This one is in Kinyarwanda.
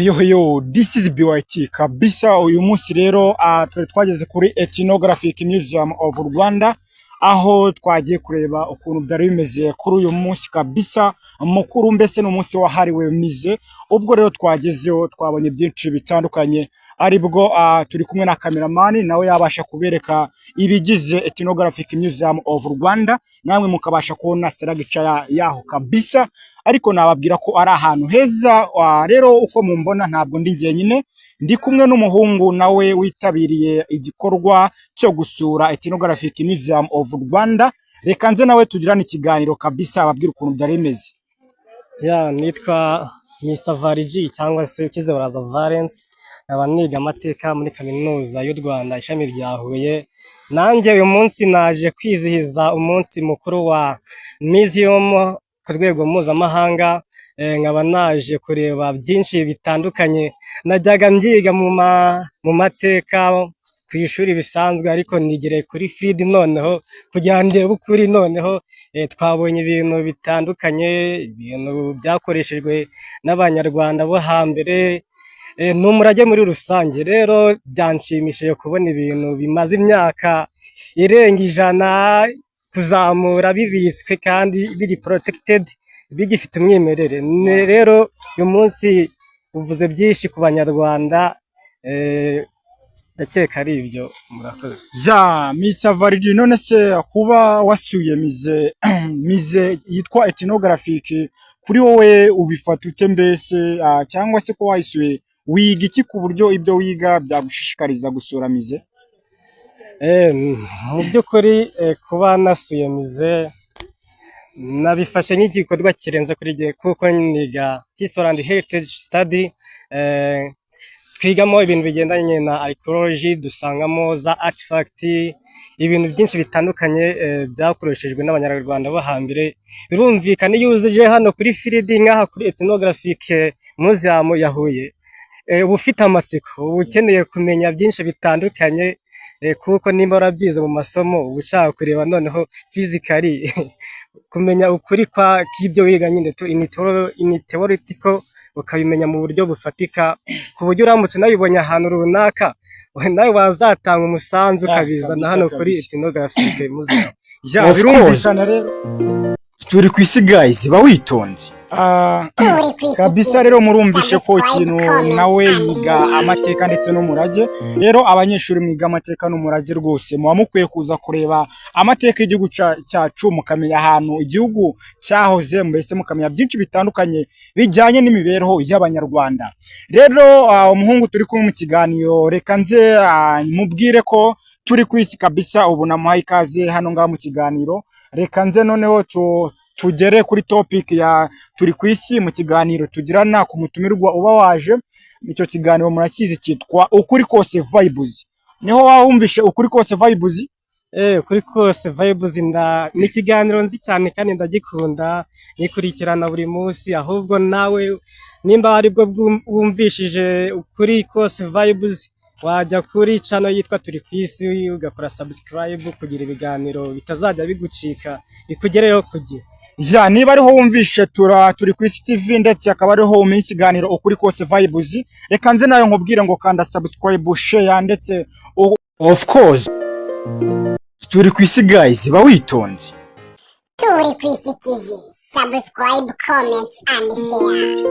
Heyo heyo, this is BYT kabisa. Uyu munsi rero twari twageze kuri Ethnographic Museum of Rwanda, aho twagiye kureba ukuntu byari bimeze kuri uyu munsi kabisa mukuru, mbese ni umunsi wahariwe musée. Ubwo rero twagezeho, twabonye byinshi bitandukanye, aribwo turi kumwe na cameraman, nawe yabasha kubereka ibigize Ethnographic Museum of Rwanda, namwe mukabasha kubona structure yaho kabisa. Ariko nababwira ko ari ahantu heza. Rero uko mumbona, ntabwo ndi njyenyine, ndi kumwe n'umuhungu nawe witabiriye igikorwa cyo gusura Ethnographic Museum of Rwanda. Reka nze nawe tugirane ikiganiro kabisa, ababwira ukuntu byari bimeze. Ya, nitwa Mr Varigi cyangwa se Ukizabaraza Valence, nkaba niga amateka muri Kaminuza y'u Rwanda, ishami rya Huye. Nanjye uyu munsi naje kwizihiza umunsi mukuru wa museum ku rwego mpuzamahanga, nkaba naje kureba byinshi bitandukanye najyaga mbyiga mu mateka ku ishuri bisanzwe, ariko nigire kuri field noneho kugira ngo ndebe ukuri. Noneho twabonye ibintu bitandukanye, ibintu byakoreshejwe n'Abanyarwanda bo hambere, ni umurage muri rusange. Rero byanshimishije kubona ibintu bimaze imyaka irenga 100 kuzamura bibitswe kandi biri protected, bigifite umwimerere. Rero uyu munsi uvuze byinshi ku Banyarwanda, ndakeka ari ibyo. Murakoze. Ya, Mr Varigi, none se kuba wasuye musée yitwa Ethnographic, kuri wowe ubifata ute mbese, cyangwa se ko wayisuye wiga iki, ku buryo ibyo wiga byagushishikariza gusura musée? Mu by'ukuri, kuba nasuye musée nabifashe nk'igikorwa kirenze kuri jye, kuko niga history and heritage study, twigamo ibintu bigendanye na archaeology, dusangamo za artifact, ibintu byinshi bitandukanye byakoreshejwe n'Abanyarwanda bo hambere. Birumvikana, iyo uje hano kuri field nk'aha kuri Ethnographic Museum ya Huye, uba ufite amatsiko, uba ukeneye kumenya byinshi bitandukanye, kuko nimba warabyize mu masomo, uba ushaka kureba noneho physically, kumenya ukuri kwa k'ibyo wiga nyine tu in theoretical, ukabimenya mu buryo bufatika, ku buryo uramutse unabibonye ahantu runaka, nawe wazatanga umusanzu ukabizana hano kuri Ethnographic Museum. Ya. Of Birumvikana rero, Turi ku isi guys, ba witonze. Kabisa rero murumvishe ko ikintu nawe yiga amateka ndetse n'umurage. Rero abanyeshuri mwiga amateka n'umurage, rwose muba mukwiye kuza kureba amateka y'igihugu cyacu, mukamenya ahantu igihugu cyahoze, mbese mukamenya byinshi bitandukanye bijyanye n'imibereho y'Abanyarwanda. Rero umuhungu turi kumwe mu kiganiro, reka nze mubwire ko turi ku isi kabisa. Ubu namuhaye ikaze hano ngaha mu kiganiro. Reka nze noneho tugere kuri topic ya turi ku isi, mu kiganiro tugirana ku mutumirwa uba waje. Icyo kiganiro murakizi, cyitwa Ukuri Kose Vibes. Niho waba wumvishe Ukuri Kose Vibes? Ukuri Kose Vibes nda ni ikiganiro nzi cyane kandi ndagikunda, nyikurikirana buri munsi. Ahubwo nawe nimba aribwo wumvishije Ukuri Kose Vibes, wajya kuri channel yitwa Turi ku Isi, ugakora subscribe kugira ibiganiro bitazajya bigucika, bikugereho ku gihe. Ya, niba ariho wumvishe Turi ku Isi TV, ndetse akaba ariho umenya ikiganiro Ukuri Kose Vibes, reka nze nawe nkubwire ngo kanda subscribe, share ndetse Of course, turi ku isi guys, ba witonze. Turi ku Isi TV. Subscribe, comment and share.